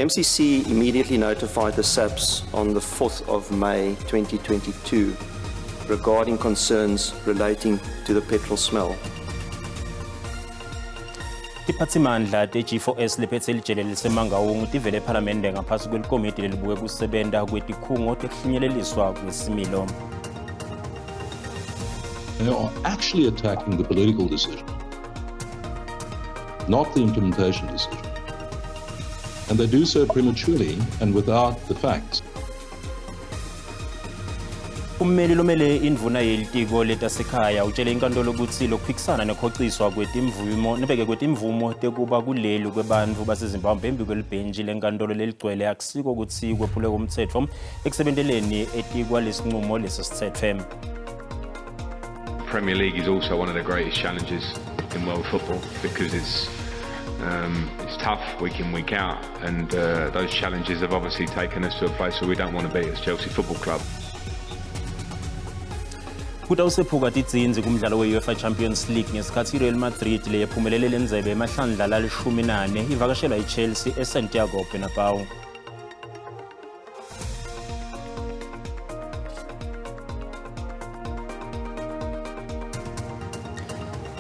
MCC immediately notified the SAPS on the 4th of May 2022 regarding concerns relating to the petrol smell. Tiphatsimandla te-G4S lephethe lijele liseMangaung tivele ephalamende ngaphasi kwelikomiti lelibuke kusebenta kwetikhungo tekuhlunyeleliswa kwesimilo. They are actually attacking the political decision, not the implementation decision. And they do so prematurely and without the facts. Ummeli lomele indvuna yelitiko letasekhaya utshele inkantolo ukuthi lokuphikisana nekhociswa kwetimvumo nibeke kwetimvumo tekuba kuleli kwebantfu baseZimbabwe embi kwelibhentshi lenkantolo leligcwele akusiko kutsi kwephule umtsetfo ekusebenteleni etikwa lesinqumo lesisitsetfwe. Premier League is also one of the greatest challenges in world football because it's tough week in, week out, and those challenges have obviously taken us to a place where we don't want to be as Chelsea Football Club. Kutawusephuka tidzinzi kumdlalo we-UEFA Champions League ngesikhathi i-Real Madrid leyephumelele lendzebe emahlandla lali-14 ivakashela i-Chelsea eSantiago Bernabeu.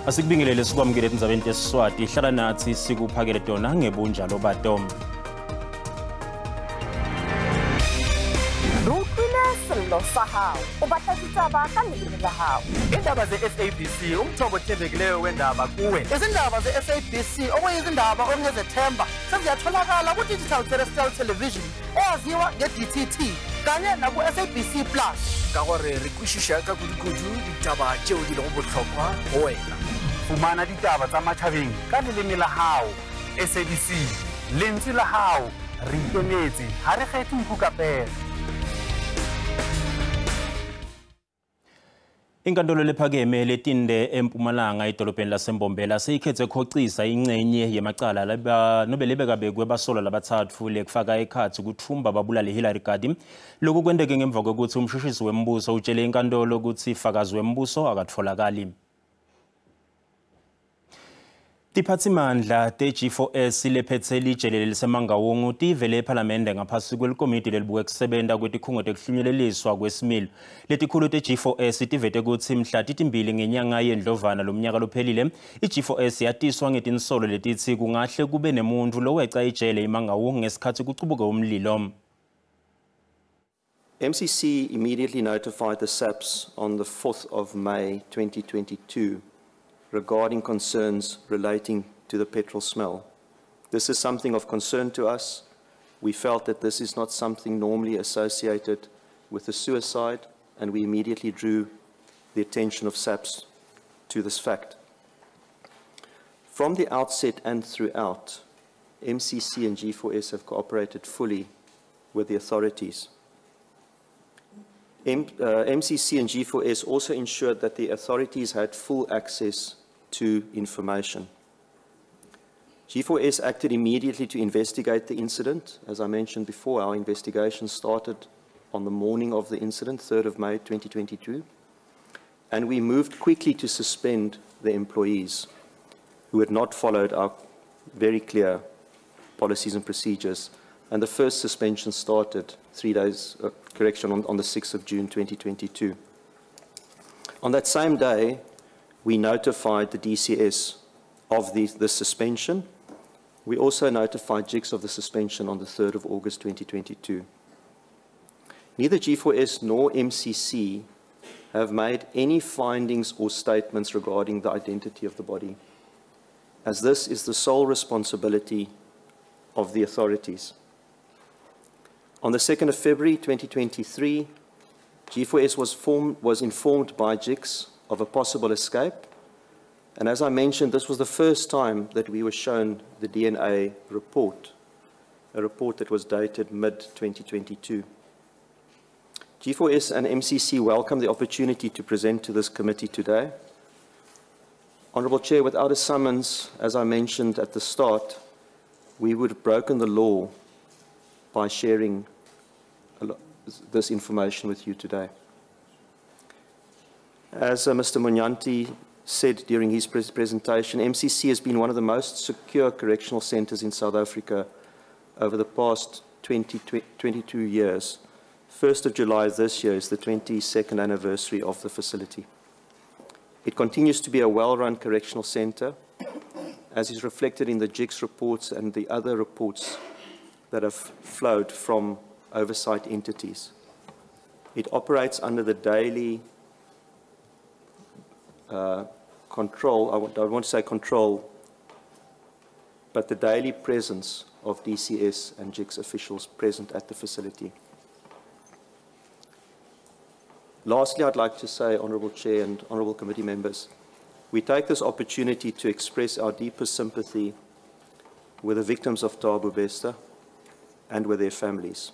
Asikubingelele sikwamukele etindzabeni tesiswati, hlala nathi sikuphakele tona ngebunjalo bato. Sa hao o batla ditaba ka leleme la hao. Indaba ze-SABC, umthombo othembekileyo wendaba kuwe. Izindaba ze-SABC okuyizindaba ongezethemba seziyatholakala ku-digital terrestrial television eyaziwa nge-DTT kanye naku-SABC Plus. Ka gore re kwešiša ka kudukudu ditaba tšeo di lego bohlokwa go wena. Fumana ditaba tsa matjhabeng ka leleme la hao. SABC, lentswe la hao, re ikemetse, ha re kgethe nku ka pere. Inkantolo lephakeme letinde eMpumalanga edolobheni laseMbombela seyikhethe khocisa incenye yemacala nobe lebekabekwe basolwa labatsatfu lekufaka ekhatsi kutfumba babulale Hillary Gardee. Lokhu kwenteke ngemva kwekutsi umshushisi wembuso utshele inkantolo kutsi fakazi wembuso akatfolakali. Tiphatsimandla te-G4S lephethe lijele liseMangaung tivele ephalamende ngaphasi kwelikomiti lelibuke kusebenta kwetikhungo tekuhlunyeleliswa kwesimilo. Letikhulu te-G4S tivete kutsi mhla titimbili ngenyanga yeNdlovana lomnyaka lophelile i-G4S yatiswa ngetinsolo letitsi kungahle kube nemuntfu loweca ijele iMangaung ngesikhatsi kucubuke umlilo. MCC immediately notified the SAPS on the 4th of May 2022 regarding concerns relating to the petrol smell. This is something of concern to us. We felt that this is not something normally associated with a suicide, and we immediately drew the attention of SAPS to this fact. From the outset and throughout, MCC and G4S have cooperated fully with the authorities. MCC and G4S also ensured that the authorities had full access to information. G4S acted immediately to investigate the incident. As I mentioned before, our investigation started on the morning of the incident, 3rd of May 2022, and we moved quickly to suspend the employees who had not followed our very clear policies and procedures. And the first suspension started 3 days, on the 6th of June 2022. On that same day, we notified the DCS of the suspension. We also notified JICS of the suspension on the 3rd of August 2022. Neither G4S nor MCC have made any findings or statements regarding the identity of the body, as this is the sole responsibility of the authorities. On the 2nd of February 2023, G4S was informed by JICS of a possible escape. And as I mentioned, this was the first time that we were shown the DNA report, a report that was dated mid-2022. G4S and MCC welcome the opportunity to present to this committee today. Honourable Chair, without a summons, as I mentioned at the start, we would have broken the law by sharing this information with you today. As Mr. Munyanti said during his presentation, MCC has been one of the most secure correctional centers in South Africa over the past 22 years. 1st of July this year is the 22nd anniversary of the facility. It continues to be a well-run correctional center, as is reflected in the JICS reports and the other reports that have flowed from oversight entities. It operates under the daily control, I don't want to say control, but the daily presence of DCS and JICS officials present at the facility. Lastly, I'd like to say, Honourable Chair and Honourable Committee members, we take this opportunity to express our deepest sympathy with the victims of Thabo Bester and with their families.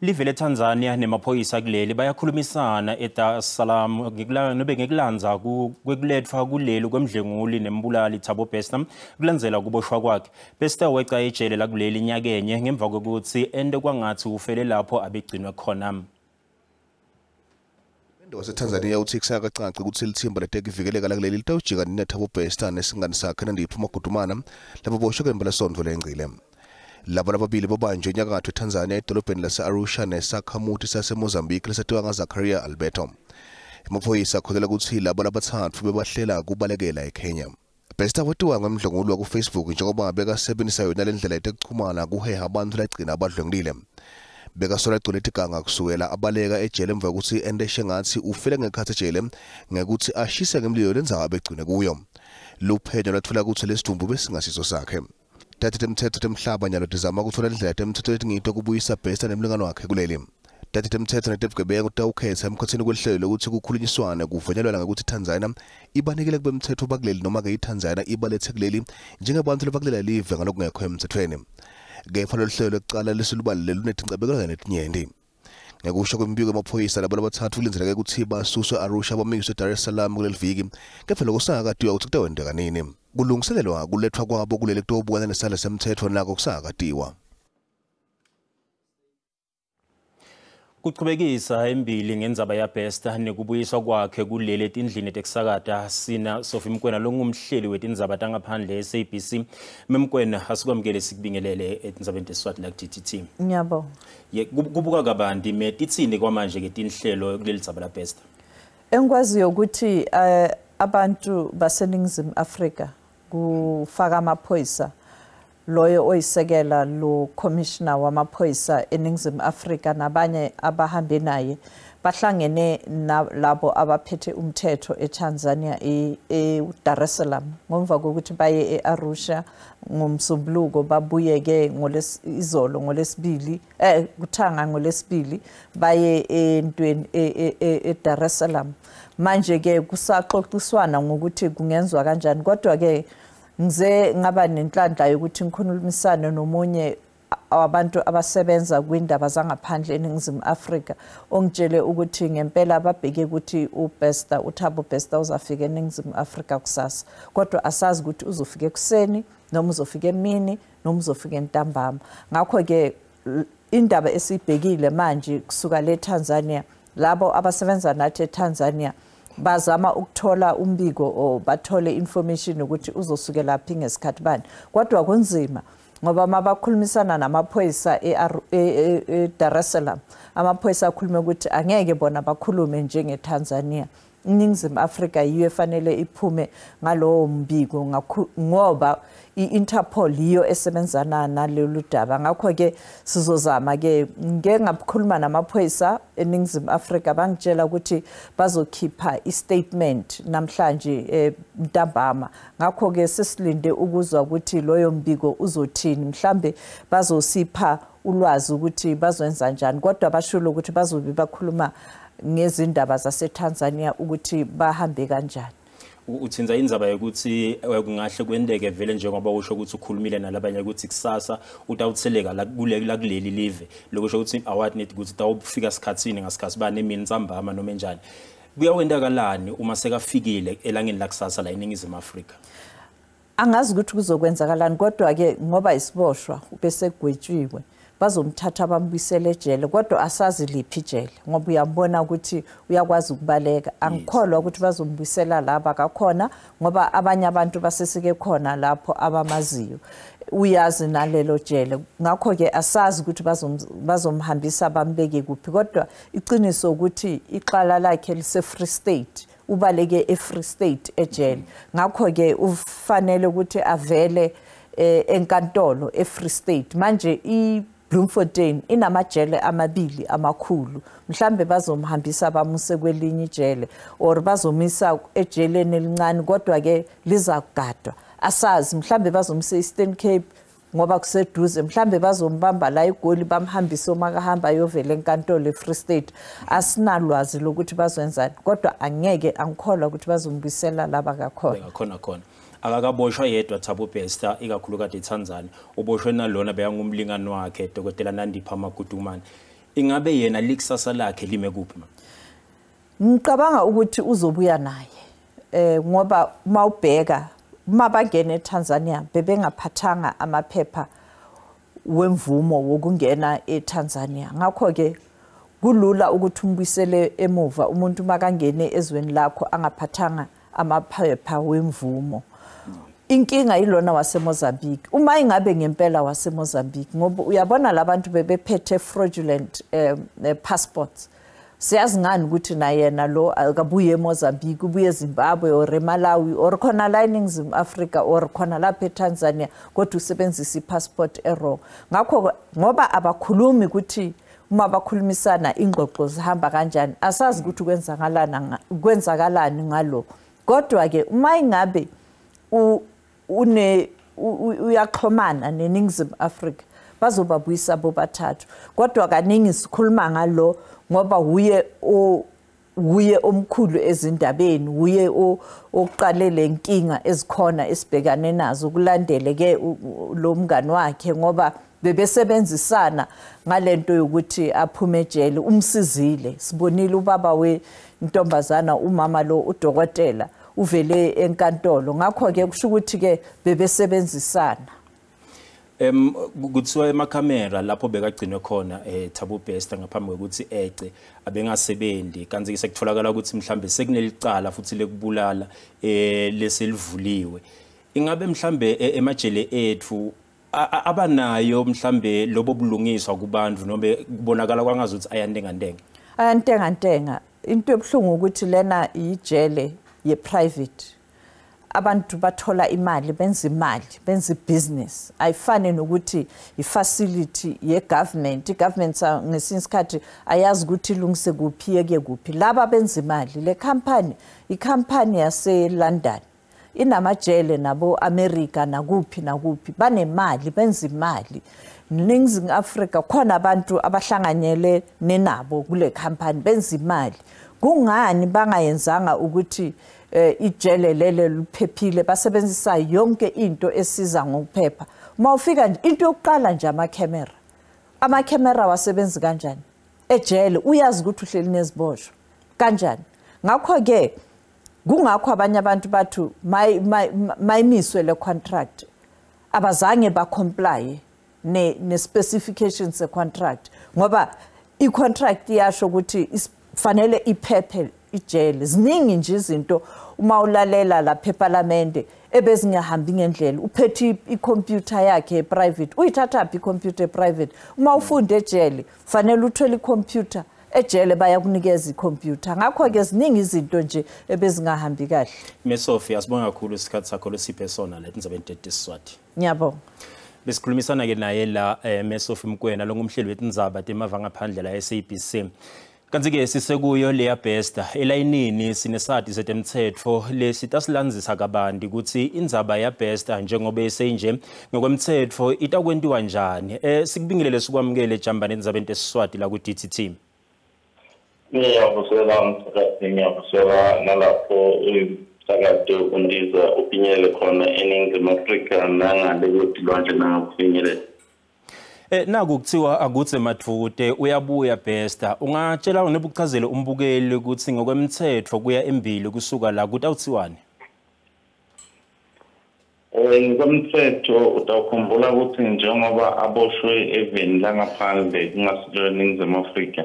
Live leTanzania nemaphoyisa kuleli bayakhulumisana eDar es Salaam nobe ngekulandza kwekuletfwa kuleli kwemdlenguli nembulali Thabo Bester kulandzela kuboshwa kwakhe. Bester weca ejele lakuleli nyakenye ngemva kwekutsi ente kwangatsi ufele lapho abegcinwe khona. waseTanzania uthi kusakacaci ukuthi lithimba letekuvikeleka lakuleli litawujika neThabo Bester nesingani sakhe Nandipha Magudumana lapho boshwe ngempelasonto lengcile. Labo lababili babanjwe enyakatho eTanzania edolobheni lase-Arusha nesakhamuti saseMozambique lesatiwa ngaZakaria Alberto. Emaphoyisa akholelwa ukuthi labo labathathu bebahlela kubalekela eKenya. Bester watiwa ngemdlongulu waku-Facebook njengoba bekasebenzisa yona le ndlela yetekuchumana kuheha abantu lagcina abadlwengulile. Bekasola egcwele tiganga kusukela abaleka ejele emva kokuthi ente shengatsi ufele ngekhatsi ejele ngekuthi ashise ngemlilo lendzawo abegcine kuyo. Luphenyo lwatfola kutsi lesidumbu besingasiso sakhe. Tati temthetho temhlaba nyalo tizama kutfola indlela temthetho letingito kubuyisa Bester nemlingani wakhe kuleli. Tati temthetho netebugebengu tawukhetsa emkhatsini kwehlelo lokuthi kukhulunyiswane kuvunyelwana ngekuthi Tanzania ibanikele kubemthetho bakuleli noma-ke iTanzania ibalethe kuleli njengebantu labakulela live ngalokungekho emthethweni. Kepha lolu hlelo lwekucala lesilubale lunetincabekelo letinyenti. Ngekusho kwemibiko yemaphoyisa labo labathathu kulindzeleke kutsi basuswe Arusha bamikiswe eDar es Salaam kuleli viki, kepha loko kusengakatiwa kutsi kutawenteka nini. Kulungiselelwa kulethwa kwabo kuleli kutawubukana nesandla semthetho nako kusengakatiwa. Kuchubekisa embili ngendzaba yaBester nekubuyiswa kwakhe kuleli etindlini tekusakata sina Sophie Mkwena longumhleli wetindzaba tangaphandle SABC. Memkwena, asikwamukele sikubingelele etindzabeni teSiswati la DTT. Ngiyabonga. Kubuka kabanti metitsini kwamanje ke tinhlelo kuleli dzaba la Bester? Engikwaziyo ukuthi abantu baseNingizimu Afrika kufaka amaphoyisa loyo oyisekela lo commissioner wamaphoyisa eNingizimu Afrika nabanye abahambe naye bahlangene labo abaphethe umthetho eTanzania eDar es Salaam ngomva kokuthi baye eArusha ngomsombuluko babuye ke izolo ngolesibili kuthanga ngolesibili baye entweni eDar es Salaam. Manje ke kusaxoxiswana ngokuthi kungenzwa kanjani, kodwa ke ngize ngaba nenhlanhla yokuthi ngikhulumisane nomunye abantu abasebenza kwindaba zangaphandle eNingizimu Afrika ongitshele ukuthi ngempela babheke ukuthi uBester uThabo Bester uzafika eNingizimu Afrika kusasa, kodwa asazi ukuthi uzofika ekuseni noma uzofika emini noma uzofika entambama. Ngakho ke indaba esibhekile manje kusuka le Tanzania, labo abasebenza nathi eTanzania bazama ukuthola umbiko o bathole information ukuthi uzosukela phi ngesikhathi bani, kodwa kunzima ngoba mabakhulumisana namaphoyisa eDar es Salaam, amaphoyisa akhulume ukuthi angeke bona bakhulume njengeTanzania. iNingizimu Afrika yiyo efanele iphume ngalowo mbiko ngoba i-Interpol yiyo esebenzana nalolu daba. Ngakho ke sizozama ke ngeke ngakhuluma namaphoyisa eNingizimu Afrika bangitshela ukuthi bazokhipha i-statement namhlanje ntambama. Ngakho ke sesilinde ukuzwa ukuthi loyo mbiko uzothini, mhlambe bazosipha ulwazi ukuthi bazoyenza njani, kodwa bashulo ukuthi bazobe bakhuluma ngezindaba zaseTanzania ukuthi bahambe kanjani. Uthinza indzaba yokuthi kungahle kwenteke vele njengoba usho ukuthi ukhulumile nalabanye ukuthi kusasa utawutseleka la kuleli live, lokusho ukuthi award net ukuthi tawufika sikhatsini ngasikhathi bani emini ntsambama noma enjani. Kuyawendakalani uma sekafikile elangeni lakusasa la eNingizimu Afrika? Angazi ukuthi kuzokwenzakalani, kodwa ke ngoba isiboshwa bese gwetshiwe bazomthatha bambuyisele ejele, kodwa asazi liphi ijele ngoba uyambona ukuthi uyakwazi ukubaleka. Angikholwa ukuthi bazombuyisela laba kakhona ngoba abanye abantu basesike khona lapho abamaziyo. Uyazi nalelo jele, ngakho-ke asazi ukuthi bazomhambisa bambeke kuphi, kodwa iqiniso ukuthi ixala lakhe lise-Free State, ubaleke e-Free State ejele. Ngakho-ke ufanele ukuthi avele enkantolo e-Free State. Manje i-Bloemfontein inamajele amabili amakhulu, mhlambe bazomhambisa bamuse kwelinye ijele or bazomisa ejeleni elincane, kodwa-ke lizakugadwa. Asazi, mhlambe bazomisa e-Eastern Cape ngoba kuseduze, mhlambe bazombamba la eGoli bamhambise uma kahamba ayovela enkantolo e-Free State. Asinalwazi lokuthi bazoyenzani, kodwa angeke, angikholwa ukuthi bazombuyisela laba kakhona. Khona khona akakaboshwa yedwa Thabo Bester, ikakhulukati eTanzania, uboshwe nalona beyangumlingani wakhe Dr. Nandipha Magudumana. Ingabe yena likusasa lakhe lime kuphi ma? Ngicabanga ukuthi uzobuya naye, ngoba mawubheka uma bangena eTanzania bebengaphathanga amaphepha wemvumo wokungena eTanzania. Ngakho-ke kulula ukuthi umbuyisele emuva umuntu makangene ezweni lakho angaphathanga amaphepha wemvumo. Inkinga yilona waseMozambique, uma ingabe ngempela waseMozambique, ngoba uyabona labantu bebephethe fraudulent passports. Siyazi ngani ukuthi na yena lo akabuye eMozambique, ubuye eZimbabwe or eMalawi or khona la eNingizimu Afrika or khona lapha eTanzania, kodwa usebenzisa i-passport e-wrong. Ngakho ngoba abakhulumi ukuthi uma bakhulumisana ingxoxo zihamba kanjani, asazi ukuthi kwenzakalani ngalo. Kodwa-ke uma ingabe uyaxhomana neNingizimu Afrika, bazobabuyisa bobathathu. Kodwa kaningi sikhuluma ngalo ngoba uye omkhulu ezindabeni, uye oqale lenkinga ezikhona esibhekane nazo, kulandele ke lo mngani wakhe ngoba bebesebenzisana ngalento yokuthi aphume ejele. Umsizile, sibonile ubaba wentombazana, umama lo udokotela uvele enkantolo. Ngakho-ke kusho ukuthi-ke bebesebenzisana. Kuthiwa emakhamera lapho bekagcinwe khona Thabo Bester ngaphambi kokuthi ece abengasebenzi, kanti sekutholakala ukuthi mhlambe sekunelicala futhi lekubulala leselivuliwe. Ingabe mhlambe emajele ethu abanayo mhlambe lobo bulungiswa kubantu, noma kubonakala kwangazuthi ayantengantenga? Ayantengantenga. Into ebuhlungu ukuthi lena ijele ye-private, abantu bathola imali, benza imali, benza ibhizinisi. Ayifani nokuthi i-facility ye-government. I-government ngesinye isikhathi ayazi ukuthi ilungise kuphi, yeke kuphi. Laba benza imali. Le company, ikhampani yase-London, inamajele nabo America nakuphi nakuphi, banemali, benza imali. Ningizimu Afrika khona abantu abahlanganyele nenabo kule company, benza imali. Kungani bangayenzanga ukuthi ijele lele liphephile? Basebenzisa yonke into esiza ngokuphepha. Uma ufika nje, into yokuqala nje amakhamera. Amakhamera wasebenzi kanjani ejele? Uyazi ukuthi uhleli neziboshwa kanjani? Ngakho-ke kungakho abanye abantu bathu mayimiswe le contract. Abazange ba-comply ne-specifications se-contract, ngoba i-contract iyasho ukuthi fanele iphephe ijele. Ziningi nje izinto uma ulalela lapha eParliament ebezingahambi ngendlela. Uphethe ikhompyutha yakhe private, uyithathaphi ikhompyutha private? Uma ufunda ejele fanele uthole ikhompyutha ejele, bayakunikeza ikhompyutha. Ngakho-ke ziningi izinto nje ebezingahambi kahle. Mesofi, asibonga kakhulu isikhathi sakho lesiphe sona le tindzabeni tetiswati. Ngiyabonga. Besikhulumisana ke naye la Mesofi Mkwena, lo ngumhleli wetindzaba temava ngaphandle la SABC. Kanti-ke sisekuyo leya Bester, elayinini sinesati setemthetho lesitasilandzisa kabanti ukuthi indzaba ya Bester njengoba eseyinje ngokwemthetho itakwentiwa njani. Sikubingelele sikwamukele Jambane endzabeni tesiswati la ku DTT. Ngiyabusela umphakathi, ngiyabusela nalapho umsakazo undiza ufinyelele khona eNingizimu Afrika nangale kwetilwandle nangakufinyelela. Naku kuthiwa akuthe madvute uyabuya Bester, ungatshela unebuchazele umbukeli ukuthi ngokwemthetho kuya embili kusuka la kutawuthiwani? Ngokwemthetho utawukhumbula ukuthi njengoba aboshwe eveni langaphandle kungasilo eNingizimu Afrika,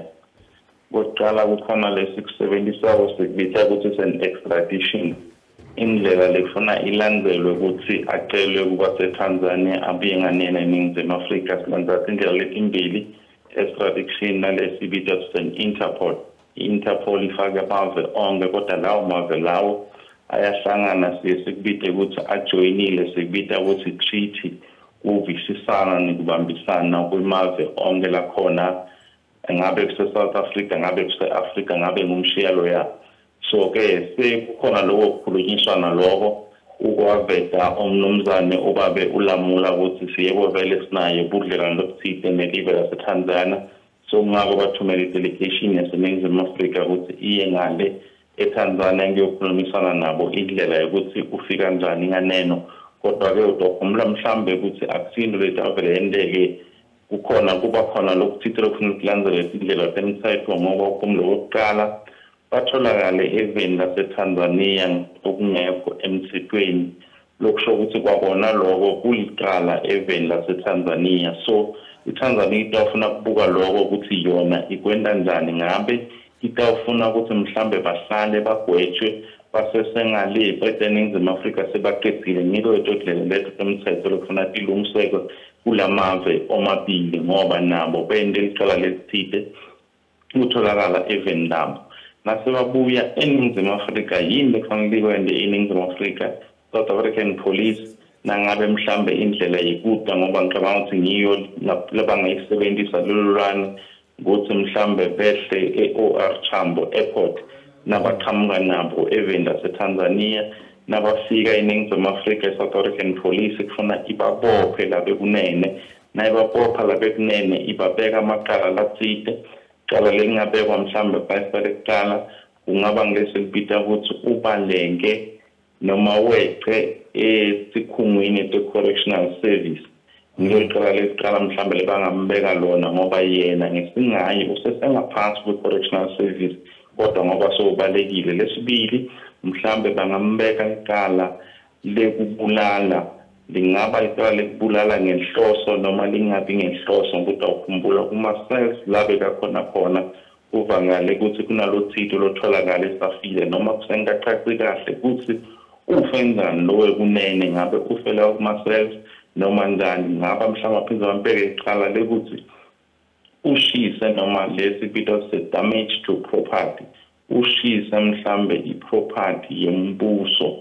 kokuqala kukhona lesi kusebenzisako sikubita ukuthi it's an extradition. Indlela lefuna ilandzelwe ukuthi acelwe kuba seTanzania abuye nganena eNingizimu Afrika. Silandza tindlela letimbili, extradition nalesibita Interpol. I-Interpol ifake amave onke, kodwa lawo mave lawo ayahlangana, siye sikubite ukuthi ajoyinile, sikubita ukuthi treaty, kuvisisana nekubambisana kwemave onke lakhona, ngabe kuse-South Africa, ngabe kuse-Africa, ngabe ngumshiyalo ya. So-ke sekukhona loko kukhulunyiswana loko ukwaveta umnumzane ubabe ulamula ukuthi siyebo vele sinayo budlelwane lobuthite nelive laseTanzania. So ngako bathumela i-delegation yaseNingizimu Afrika ukuthi iye ngale eTanzania kuyokhulumisana nabo indlela yokuthi ufika njani nganeno. Kodwa-ke utokhumbula mhlambe ukuthi akusinto leti avele yenteke, kukhona kuba khona lokuthite lokufuna ukulandzela tindlela temtsetfo, ngoba ukhumbulo kokuqala batholakale eveni laseTanzania okungekho emthethweni, lokusho ukuthi kwakona loko kulicala eveni laseTanzania. So iTanzania itawufuna kubuka loko ukuthi yona ikwenta njani, ngabe itawufuna ukuthi mhlambe bahlale bagwetshwe basesengale eNingizimu Afrika sebaqedile. Ngilo leto ndlela leto temtsetfo lokufuna tilungiseke kulamave omabili, ngoba nabo bente licala lesithite kutholakala eveni labo. Nasebabuya eNingizimu Afrika, yini lekufanele ikwente iNingizimu Afrika? South African Police nangabe mhlambe indlela yekuda, ngoba ngicabanga ukuthi ngiyo labangayisebenzisa lolu lwane, ukuthi mhlambe behle e-OR Tambo Airport nabaqhamuka nabo eveni laseTanzania, nabafika eNingizimu Afrika i-South African Police kufuna ibabophe labekunene, nayibabopha labekunene ibabeka amacala latsite. Icala lelingabekwa mhlambe bhayisikile kungaba ngeselibita ukuthi ubaleke noma weqe esikhungwini se-correctional service. Ngilo licala lekuqala mhlambe lebangambeka lona, ngoba yena ngesingayi usesengaphansi kwe-correctional service, kodwa ngoba sowubalekile. Lesibili mhlambe bangambeka icala lekubulala, lingaba icala lekubulala ngenhloso noma lingabi ngenhloso, ngoba ukhumbula kuma-cells la bekakhona khona kuvangale ukuthi kunalothito lotholakala esafile, noma kusengacaci kahle ukuthi ufe njani lo wekunene, ngabe ufela kuma-cells noma njani. Ngaba mhlawumbe aphinde bambeke icala lekuthi ushise, noma lesi kubitwa se-damage to property, ushise mhlambe i-property yembuso.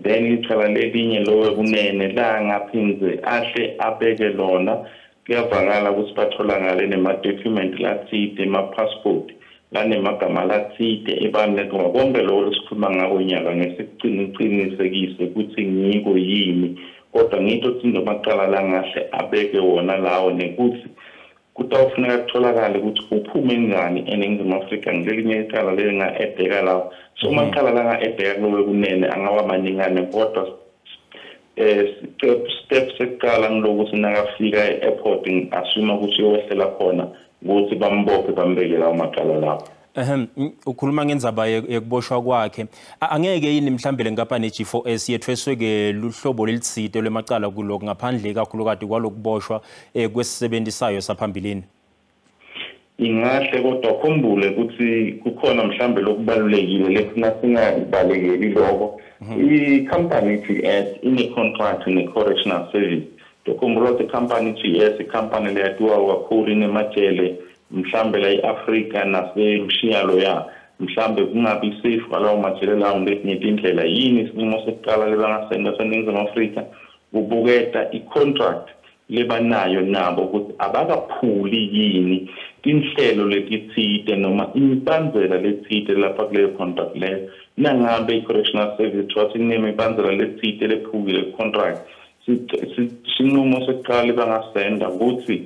Then icala lelinye lo wekunene la ngaphindze ahle abeke lona, kuyavakala ukuthi batholakale nema-document latsite, ema-passport lanemagama latsite ebantwini, ngoba konke lokho lesikhuluma ngako nyaka ngesikuqinisekise ukuthi ngiko yini. Kodwa ngito ukuthi amacala langahle abeke wona lawo, nekuthi kutawufuneka kutholakale ukuthi uphume njani eNingizimu Afrika ngelinye icala lelinga-edeka lawo. So amacala langa-edeka kulowe kunene angaba maningane, kodwa step sekuqala ngilokuthi nakafika e-airport ngi-assume ukuthi uyowehlela khona, ukuthi bambophe bambeke lawo macala lawo. Ukhuluma ngendzaba yekuboshwa kwakhe, angeke yini mhlambe le nkampani G4S yethweswe-ke luhlobo lelitsite lwemacala kuloko, ngaphandle kakhulukati kwalokuboshwa kwesisebenzi saphambilini? Ingahle, kodwa khumbule ukuthi kukhona mhlambe lokubalulekile lefuna singabalekeli loko. I-company GS ine-contract ne-correctional service. Ukhumbula ukuthi i-company GS i-company leyatiwa kakhulu, inemajele mhlambe la e-Afrika nasemshiyalo ya, mhlambe kungabi safe kwalawo majele lawo ngetinye tindlela. Yini isinqumo sekuqala lebangasenda seNingizimu Afrika? Kubuketa i-contract lebanayo nabo ukuthi abakaphuli yini tinhlelo letitsite noma imibandzela letsite lapha kuleyo contract leyo. Nangabe i-correctional service thola kunemibandzela letsite lephukile ku-contract, sinqumo sekuqala lebangasenda ukuthi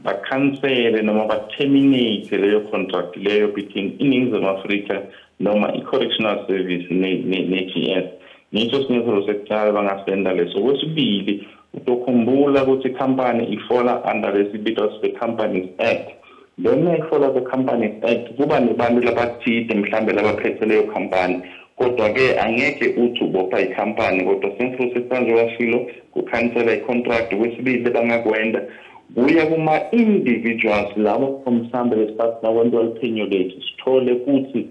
bakhansele noma ba-terminate leyo contract leyo between iNingizimu Afrika noma i-correctional service ne-GS. Ngiso sinyathelo sekuqala bangasenda leso. Kwesibili, utokhumbula ukuthi ikhampani ifola under lesibitwa se-Companies Act. Lena ifola ku-Companies Act kuba nebantu labathide mhlambe labaphethe leyo khampani, kodwa-ke angeke uthi ubopha ikhampani, kodwa senfuthi sanje washilo kukhansela i-contract. Kwesibili lebangakwenda kuya kuma-individuals labo mhlambe lesikhathi nakwentiwa liphenyo lethu sithole ukuthi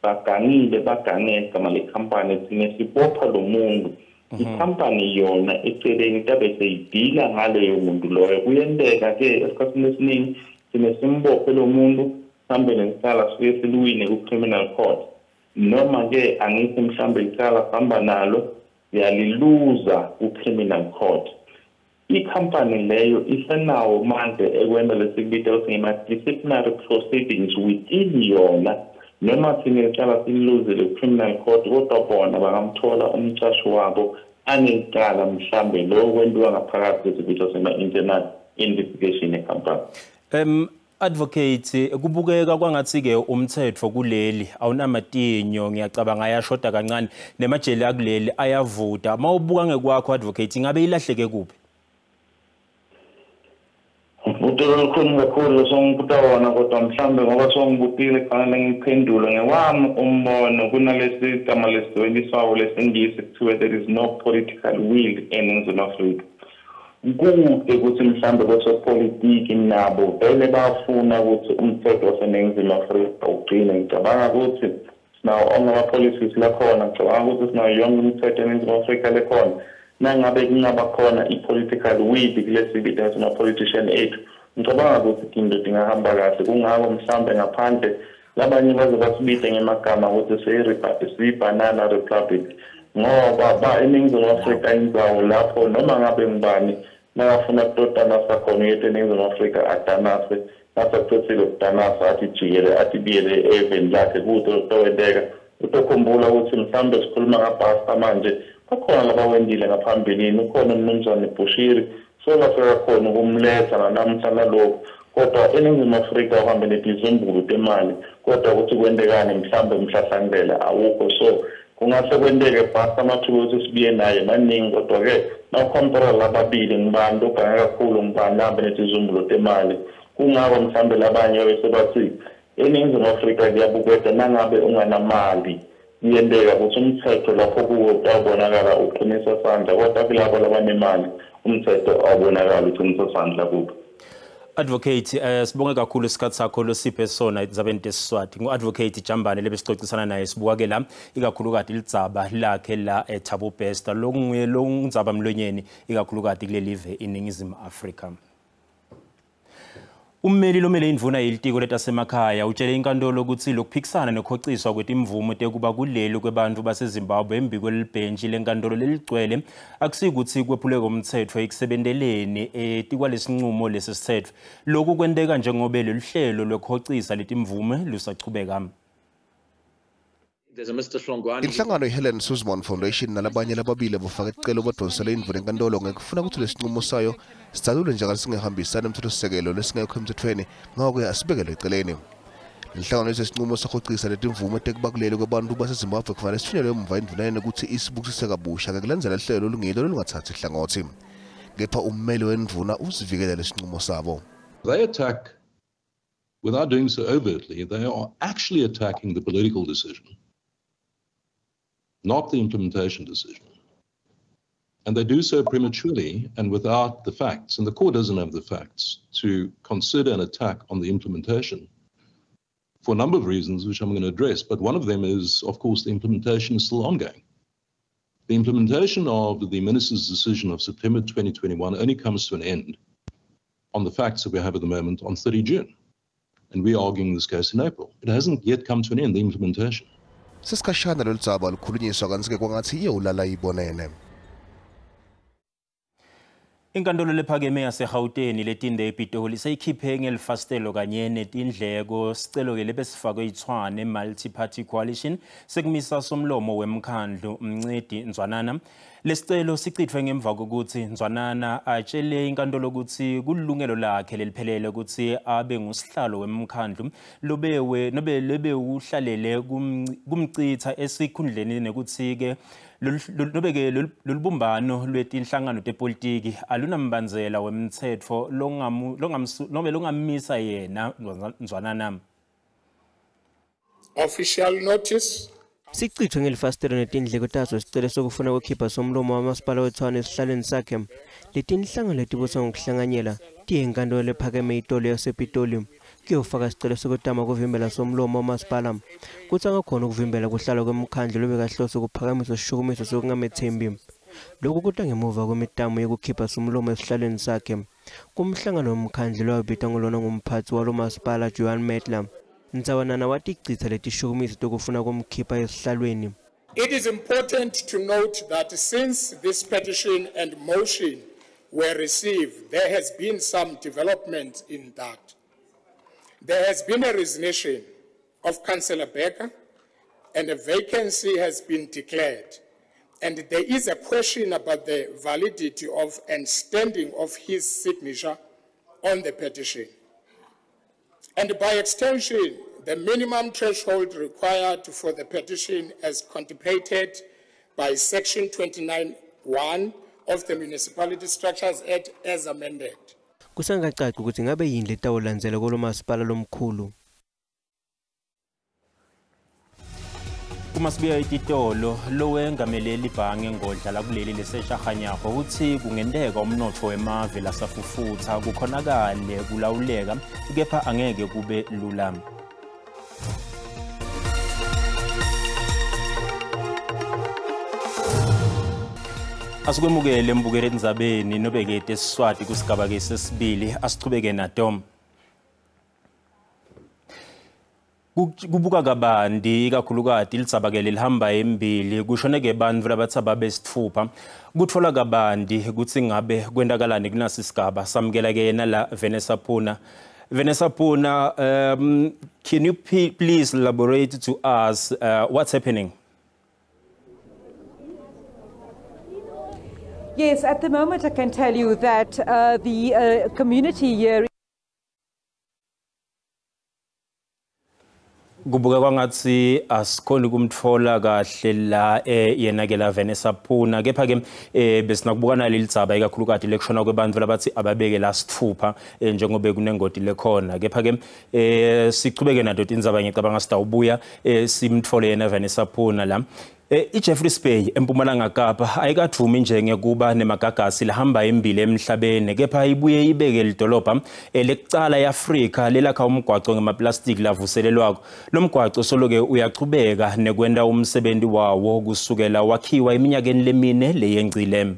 Bagangile bagange igama lekhampani, thina sibopha lo muntu. Ikhampani yona eceleni tabe seyidila ngaleyo muntu loyo. Kuyenteka-ke esikhathini esiningi sine simbophe lo muntu, mhlambe necala sifike siluwine ku-criminal court, noma-ke angithi mhlambe icala sihamba nalo siyaliluza ku-criminal court. Ikhampani leyo isenawo manje ekwenta lesikubita ukuthi ngema-disciplinary proceedings within yona, noma thina icala sililuzile ku-criminal court, kodwa bona bangamthola umcashi wabo anecala mhlambe lo kwentiwa ngaphakathi kwesibizwa sema-internal investigation ekhampani. Advocate, kubukeka kwangathi-ke umthetho kuleli awunamatinyo, ngiyacabanga ayashoda kancane, nemajele akuleli ayavuda. Uma ubuka ngekwakho advocate, ingabe ilahleke kuphi? Umbuto olukhulu kakhulu songibuta wona, kodwa mhlambe ngoba songibutile kufanele ngiphendule ngewami umbono. Kunalesi gama lesisebenziswako lesingisi kuthiwe there is no political will eNingizimu Afrika. Kude ukuthi mhlambe kwesopolitiki nabo vele bafuna ukuthi umthetho waseNingizimu Afrika ugcine. Ngicabanga ukuthi sinawo onke ama-policies lakhona, ngicabanga ukuthi sinayo yonke imithetho eNingizimu Afrika lekhona. Nangabe kungaba khona i-political will kulesi ma-politician ethu, ngicabanga ukuthi into tingahamba kahle. Kungako mhlambe ngaphandle labanye baze basibite ngemagama ukuthi siyi-banana republic, ngoba ba eNingizimu Afrika indzawo lapho noma ngabe ngubani nakafuna kutodanasa khona uyeta eNingizimu Afrika adanase, nasacedzile ukudanasa athi jikele athi biyele eveni lakhe kute kutowenteka. Utokhumbula ukuthi mhlambe sikhuluma ngabhasta manje, bakhona labawendile ngaphambilini, ukhona umnumzane Bushiri solafika khona ukumletha nanamhla nalokhu, kodwa eNingizimu Afrika uhambe netizumbulu temali, kodwa ukuthi kwentekani mhlambe umhlahlandlela awukho. So kungase kwenteke bhasta amathuba ukuthi sibuye naye maningi, kodwa-ke nawukhompera lababili ngibani ogange kakhulu, ngibani lahambe netizumbulu temali. Kungako mhlambe labanye bese bathi eNingizimu Afrika kuyabukeka nangabe unganamali iyenteka ukuthi umthetho lapho kuwo utawubonakala uqinisa sandla, kodwa kulabo labanemali umthetho awubonakali uqinisa sandla kuphi. Advocate, sibonge kakhulu isikhathi sakho losiphe sona endzabeni tesiswati. Ngu-advocate Jambane lebesicocisana naye, sibuka-ke la ikakhulukati lidzaba lakhe la eThabo Bester, lokunguye longudzaba mlonyeni ikakhulukati kuleli live iNingizimu Afrika. Ummeli lomele indvuna yelitiko letasemakhaya utshele inkantolo ukuthi lokuphikisana nekhociswa kwetimvumo tekuba kuleli kwebantu baseZimbabwe embi kwelibhentshi lenkantolo leligcwele akusikuthi kwephuleke umthetho ekusebenteleni etikwalesinqumo lesi sithetho. Lokhu kwenteka njengobe lolu hlelo lwekhocisa letimvume lusachubeka. Inhlangano iHelen Suzman Foundation nalabanye lababili bafake isicelo badonsele indvuna enkantolo ngekufuna ukuthi lesinqumo sayo sidzalulwe njengalesingahambisan emthethosisekelo lesingekho emthethweni, ngako-ke asibekelwe eceleni. Inhlangano lesinqumo sokucisa letimvumo tekuba kuleli kwabantu baseZimbabwe kufanele sithunyelwe emuva endvuneni ukuthi isibukisise kabusha ngekulandzela hlelo olungilo olungathathi hlangothi. Kepha ummeli wendvuna usivikela lesinqumo sabo. They attack, without doing so overtly, they are actually attacking the political decision, not the implementation decision. And they do so prematurely and without the facts. And the court doesn't have the facts to consider an attack on the implementation for a number of reasons, which I'm going to address. But one of them is, of course, the implementation is still ongoing. The implementation of the minister's decision of September 2021 only comes to an end on the facts that we have at the moment on 30 June. And we're arguing this case in April. It hasn't yet come to an end, the implementation. Sesikhashana lolu dzaba lukhulunyiswa kantsi-ke kwangathi iyewulala ibonene. Inkantolo lephakeme yaseGauteng letinde ePitoli seyikhiphe ngelifasitelo kanye netindleko sicelo-ke lebesifakwe iTshwane Multi-Party Coalition sekumisa somlomo wemkhandlu Mncedi Nzwanana. Lesicelo sichithwe ngemva kokuthi Nzwanana atshele inkantolo ukuthi kulungelo lakhe leliphelele ukuthi abe ngusihlalo wemkhandlu lobewe nobe lebe uhlalele kumchitha esikhundleni nekuthi-ke nobe-ke lolubumbano lwetinhlangano tepolitiki alunambandzela wemthetho nobe longamisa yena Nzwanana. Official notice. Sichithwe ngelifasitelo netindleko taso sicelo sokufuna ukukhipha somlomo wamasipala weTshwane esihlalweni sakhe. Letinhlangano letibusa ngokuhlanganyela tiye enkantolo lephakeme itolo yasePitoli. Kuyofaka sicelo sokutama kuvimbela somlomo wamasipala kutsi angakhona ukuvimbela kuhlala kwemkhandlu lobekahlose ukuphakamisa sishukumiso sokungamethembi. Lokhu kuta ngemuva kwemitamo yokukhipha somlomo esihlalweni sakhe kumhlangano womkhandlu lowabitwa ngulona ngumphatsi walo masipala Johan Mettler. Ntsawanana waticitsa letishukumiso tokufuna kumkhipha esihlalweni. It is important to note that since this petition and motion were received, there has been some development in that. There has been a resignation of Councillor Becker and a vacancy has been declared. And there is a question about the validity of and standing of his signature on the petition. And by extension, the minimum threshold required for the petition as contemplated by Section 29(1) of the Municipality Structures Act as amended. Kusangacaci ukuthi ngabe yini letawulandzela kulo masipala lomkhulu. Uma sibuya etitolo, lowengamele libhange ngodla lakuleli leseshahanyaho uthi kungenteka umnotfo wemave lasafufutha kukhonakale kulawuleka, kepha angeke kube lula. Asikwemukele mbukele endzabeni nobekete Siswati kusigaba ke sesibili, asichubeke nato. Kubuka kabanti ikakhulukati litsabakele lihamba embili kushoneke bantfu labatsaba besitfupha kutfola kabanti kutsi ngabe kwentakalani kunasi sigaba. Samukela ke yena la Vanessa Puna. Vanessa Puna, can you please elaborate to us what's happening? Yes, at the moment I can tell you that the community here kubuka kwangathi asikhoni kumtfola kahle la yena ke la Vanessa Puna, kepha ke besinakubukana leli dzaba ikakhulukati lekushona kwebantfu labathi ababeke la sitfupha njengoba kunengoti lekhona. Kepha ke sichubeke nato tindzaba, ngicabanga sitawubuya simtfole yena Vanessa Puna la. I-Jeffreys Bay eMpumalanga Kapa ayikadvumi nje ngekuba nemagagasi lahamba embili emhlabeni, kepha ibuye ibeke lidolobha lekucala e-Afrika lelakha umgwaco ngemaplastiki lavuselelwako. Lo mgwaco soloke uyachubeka nekwenta umsebenzi wawo kusukela wakhiwa eminyakeni lemine leyengcile.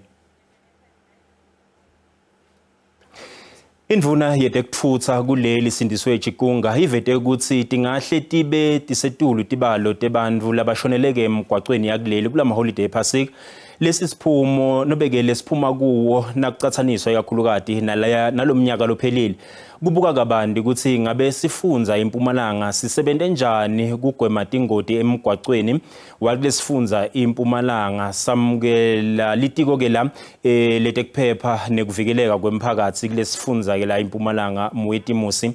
Indvuna yetekutfutsa kuleli Sindisiwe Chikunga ivete kutsi tingahle tibe tisetulu tibalo tebantfu labashoneleke emgwacweni yakuleli kulama holiday ePhasika. Lesi siphumo nobekele siphuma kuwo nakucatsaniswa ikakhulukati nalomnyaka lophelile. Kubuka kabanti kutsi ngabe sifundza iMpumalanga sisebente njani kugwema tingoti emgwacweni wakulesifundza iMpumalanga. Samukela litiko ke la letekuphepha nekuvikeleka kwemphakatsi kulesifundza ke la iMpumalanga, Moeti Musi.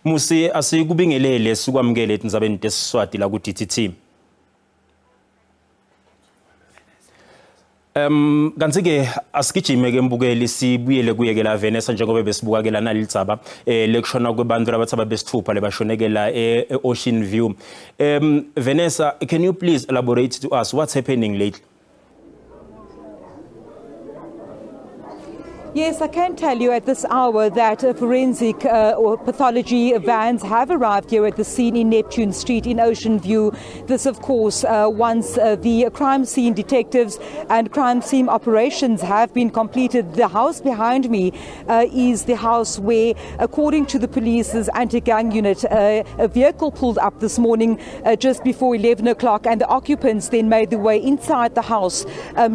Musi, asikubingelele sikwamukele etindzabeni tesiswati la ku DTT. Kanti ke asigijime ke mbukeli sibuyele kuye la Vanessa njengoba besibuka ke lana litsaba lekushona kwebantu labatsaba besithupha lebashonekela e-Ocean View. Vanessa, can you please elaborate to us what's happening lately? Yes, I can tell you at this hour that forensic or pathology vans have arrived here at the scene in Neptune Street in Ocean View. This, of course, once the crime scene detectives and crime scene operations have been completed. The house behind me is the house where, according to the police's anti-gang unit, a vehicle pulled up this morning just before 11 o'clock, and the occupants then made their way inside the house,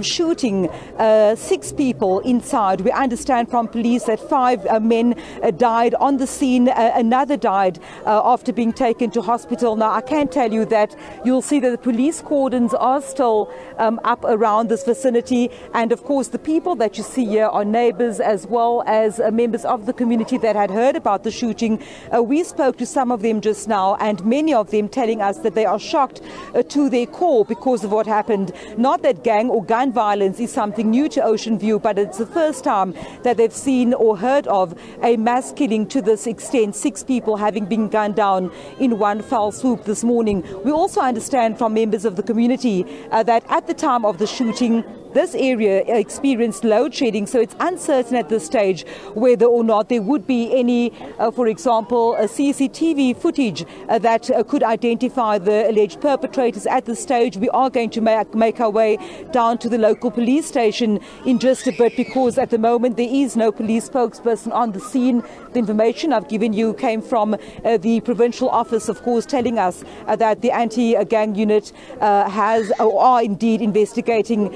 shooting 6 people inside. We understand from police that 5 men died on the scene. Another died after being taken to hospital. Now, I can tell you that you'll see that the police cordons are still up around this vicinity. And of course, the people that you see here are neighbors as well as members of the community that had heard about the shooting. We spoke to some of them just now, and many of them telling us that they are shocked to their core because of what happened. Not that gang or gun violence is something new to Ocean View, but it's the first time that they've seen or heard of a mass killing to this extent, 6 people having been gunned down in one fell swoop this morning. We also understand from members of the community that at the time of the shooting, This area experienced load shedding, so it's uncertain at this stage whether or not there would be any, for example, a CCTV footage that could identify the alleged perpetrators. At this stage, we are going to make our way down to the local police station in just a bit, because at the moment there is no police spokesperson on the scene. The information I've given you came from the provincial office, of course, telling us that the anti-gang unit has or are indeed investigating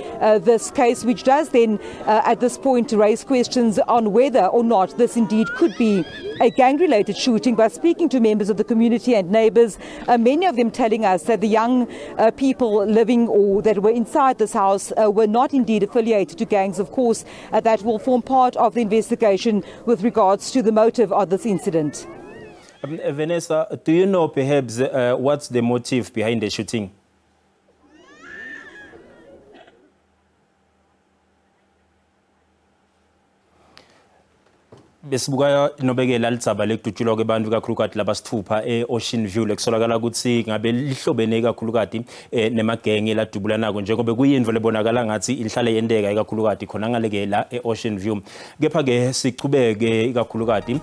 this case, which does then at this point raise questions on whether or not this indeed could be a gang-related shooting. But speaking to members of the community and neighbors, many of them telling us that the young people living or that were inside this house were not indeed affiliated to gangs. Of course, that will form part of the investigation with regards to the motive of this incident. Vanessa, do you know perhaps what's the motive behind the shooting? Besibuka nobekela litsaba lekudutshulwa kwebantu kakhulukati labasithupha e-Ocean View lekusolakala ukuthi ngabe lihlobene kakhulukati nemagenge ladubulanako njengoba kuyintfo lebonakala ngathi inhlale yenteka ikakhulukati khona ngaleke la e-Ocean View. Kepha-ke sichubeke ikakhulukati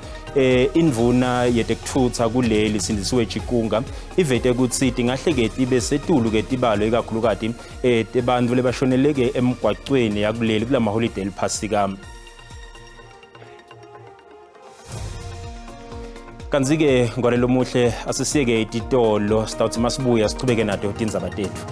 indvuna yetekutfutsa kuleli Sindisiwe Chikunga ivete kutsi tingahle-ke tibe setulu-ke tibalo ikakhulukati tebantfu lebashoneleke emgwacweni yakuleli kulamaholide eliphasika. Kanti-ke ngwalelo muhle asisiyeke ititolo sitawuthi masibuya sichubeke nato tindzaba tetfu.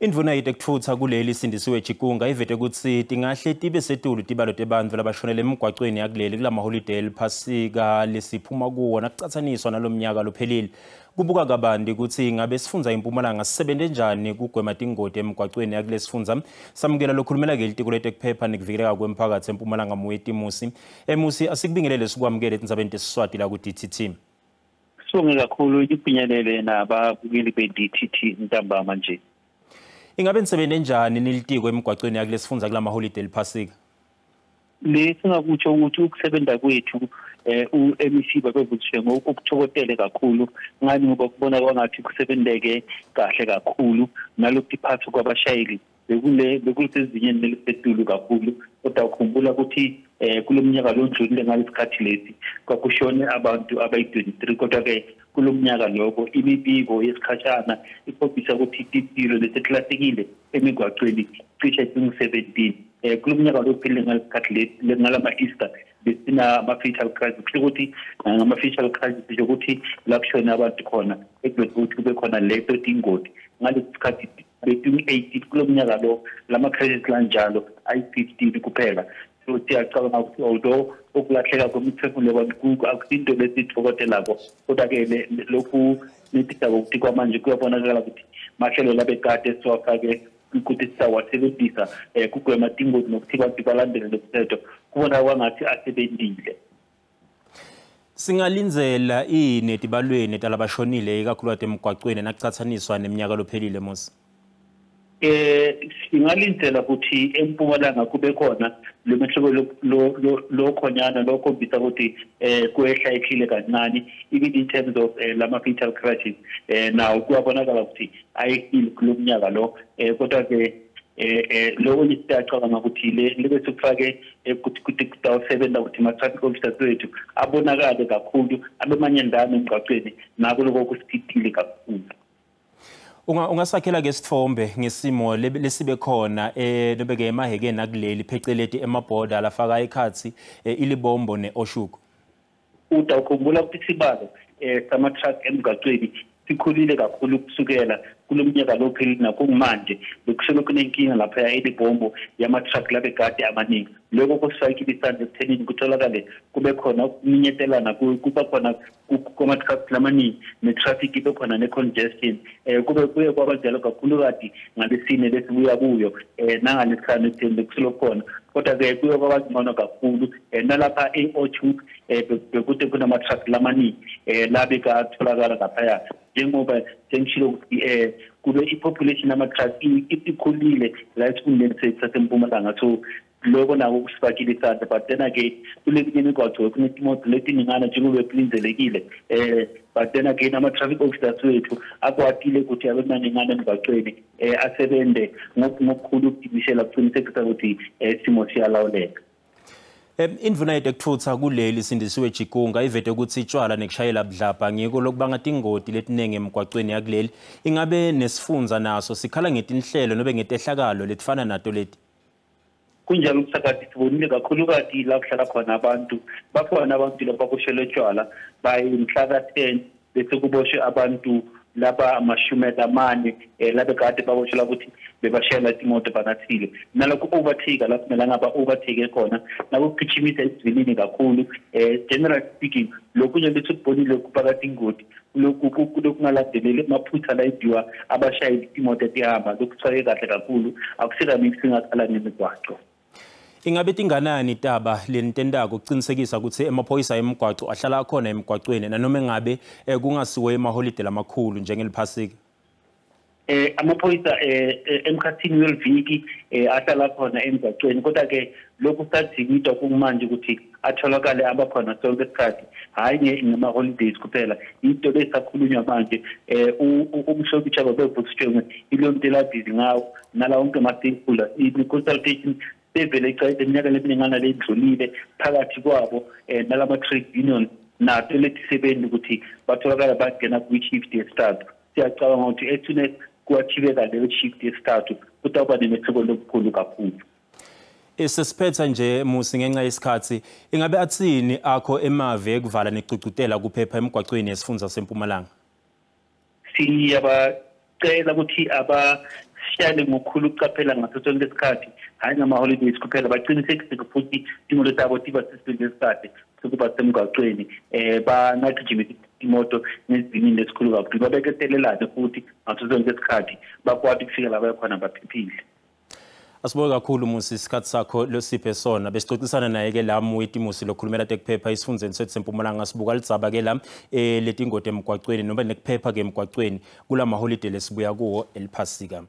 Indvuna yetekutfutsa kuleli Sindisiwe Chikunga ivete kutsi tingahle tibe setulu tibalo tebantfu labashonele emgwacweni yakuleli kulamaholide eliphasika lesiphuma kuwo nakucatsaniswa nalomnyaka lophelile. Kubuka kabanti kutsi ngabe sifundza iMpumalanga sisebente njani kugwema tingoti emgwacweni yakulesifundza. Samukela lokhulumela-ke litiko letekuphepha nekuvikeleka kwemphakatsi eMpumalanga Moeti Musi. Musi, asikubingelele sikwamukele etindzabeni tesiswati la ku-DTT. Sibonge kakhulu iphunyelele nababukeli be-DTT ntambama nje. Ingabe nisebenze njani nilitiko emgwacweni yakulesifundza kulamaholide eliphasika? Lesingakutsho ukuthi ukusebenza kwethu u-MEC babevuthiswe ngokuthokotele kakhulu ngani ngoba kubona kwangathi kusebenteke kahle kakhulu nalokuphathwa kwabashayeli bekusezingeni eliphezulu kakhulu. Kodwa ukhumbula ukuthi kulomnyaka lodlulile ngalesikhathi lesi kwakushone abantu abayi-23, kodwa-ke kulomnyaka lokho imibiko yesikhashana ikhombisa ukuthi itilo leseklasekile emigwacweni cishe tingu-17. Kulomnyaka lophelile ngalesikhathi lesi ngalama-Easter besina ama-fatal crisis, kusho ukuthi ngama-fatal crisis kusho ukuthi la kushone abantu khona ekubese ukuthi kube khona leto tingoti ngalesi sikhathi betingu-18. Kulomnyaka lo lama-crisis lanjalo ayi-15 kuphela. So siyacabanga ukuthi although ukulahleka kwemiphefumulo yabantu akusinto lesithokotelako, kodwa-ke lokhu nethidako ukuthi kwamanje kuyabonakala ukuthi mahlelo labekade siwafake ukuthi sisawasebenzisa kugwema tingoti nokuthi abantu balandele lo mthetho kubona kwangathi asebentile. Singalindzela ini etibalweni talabashonile ikakhulukazi emgwacweni nakucatsaniswa neminyaka lophelile Musi? Singalindzela ukuthi eMpumalanga kube khona lo mehluko lo khonyana lokhombisa ukuthi kwehla ehlile kancane even in terms of lama fatal crashes nawo kuyabonakala ukuthi ayehlile kulomnyaka lo. Kodwa-ke lokho siyacabanga ukuthi lebe sikufake ukuthi kutawusebenza ukuthi ama-traffic officers wethu abonakale kakhulu abe manyendane emgwaqweni nako lokho kusiphithile kakhulu. Ungasakhela ke sithombe ngesimo lesibe khona nobeke emahekeni akuleli pheceleti emabhoda lafaka ikhathi iLibombo neOshuku. Utawukhumbula ukuthi isibalo sama-truck emgwaqweni sikhulile kakhulu kusukela kulomnyaka lophelile nakumanje. Bekusuke kunenkinga lapha eLibombo yama-truck labekade amaningi. Lokho kusifakile isandla ekuthenini kutholakale kube khona ukuminyetelana, kuba khona kwama-truck lamaningi ne-traffic ibe khona ne-congestion. Kube kuye kwaba njalo kakhulukati ngalesine lesibuya kuyo nangalesihlanu ekutheni bekusuke khona, kodwa-ke kuye kwaba ngcono kakhulu. Nalapha e-Oshoek bekude kunama-truck lamaningi labekatholakala laphaya, njengoba sengishilo ukuthi kube i-population yama-truck ikhulile la esifundeni sethu saseMpumalanga. So lokho nako kusifakile isandla, but then-ke kuleminye imigwaco kunetimoto letiningana njengoba bekulindelekile But then again, ama-traffic officers wethu akwatile ukuthi abe maningana emgwaqweni, asebenze ngokukhulu ukudimisela ukuqinisekisa ukuthi isimo siyalawuleka. Indvuna yetekutfutsa kuleli Sindisiwe Chikunga ivete ukuthi tshwala nekushayela budlabha ngiko lokubanga tingoti letinengi emgwacweni yakuleli. Ingabe nesifundza naso sikhala ngetinhlelo nobe ngetehlakalo letifana nato leti? Kunjalo umsakazi, sibonile kakhulukati la kuhlala khona abantu, bakhona abantu lababoshelwe tshwala bayimhla ka-10, bese kuboshwe abantu laba 40 labekade baboshelwa ukuthi bebashayela imoto banathile. Nalokho overtake la kumele ngaba overtake khona, nakugijimisa isivinini kakhulu. General speaking, lokhu nje besikubonile kuphakathi ingoti lokhu lokungalandeleli amaphutha la enziwa abashayeli imoto etihamba, lokhu kahle kakhulu, akusikaningi singakhala ngemigwaco. Ingabe tinganani taba lenitentako kucinisekisa ukuthi emaphoyisa emgwaco ahlala akhona emgwacweni nanoma ngabe kungasiwe emaholide lamakhulu njengeliphasika? Amaphoyisa emkhathini weliviki ahlala khona emgwacweni, kodwa ke lokhu sadzingidwa kumanje ukuthi atholakale abakhona sonke isikhathi, hhayi ngama-holidays kuphela. Into lesakhulunywa manje, umhlonishwa babevuthishwe ilo nto elabhizi ngawo nala wonke ama-stakeholders, i-consultation sevele icala iminyaka leminingana leyidlulile phakathi kwabo nalama-trade union nato letisebenzi ukuthi batholakala bangena kwi-shift yesithathu. Siyacabanga ukuthi as soon as kuyathibeka leyo shift yesithathu, kutawuba nemehluko lobukhulu kakhulu. Sesiphetha nje Musi ngenxa yesikhathi, ingabe athini akho emave ekuvala negcugcutela kuphepha emgwacweni yesifundza sempumalanga? Siyabacela ukuthi abashayele ngokukhulu ukucaphela ngaso sonke isikhathi, hhayi ngama-holidays kuphela, baqinisekise futhi imoto tabo tiba sesibili esikahle sokuba semgwaqweni, bangagijimisi imoto ngesivinini esikhulu kakhulu, babeketelelane futhi ngaso sonke isikhathi, bakwati ukufika la bayakhona baphephile. Asibonge kakhulu Musi isikhathi sakho losiphe sona. Besicocisana naye ke la Moeti Musi lokhulumela tekuphepha esifundzeni sethu sempumalanga. Sibuka lidzaba ke la letingoti emgwacweni noma nekuphepha ke emgwacweni kulamaholide lesibuya kuwo eliphasika.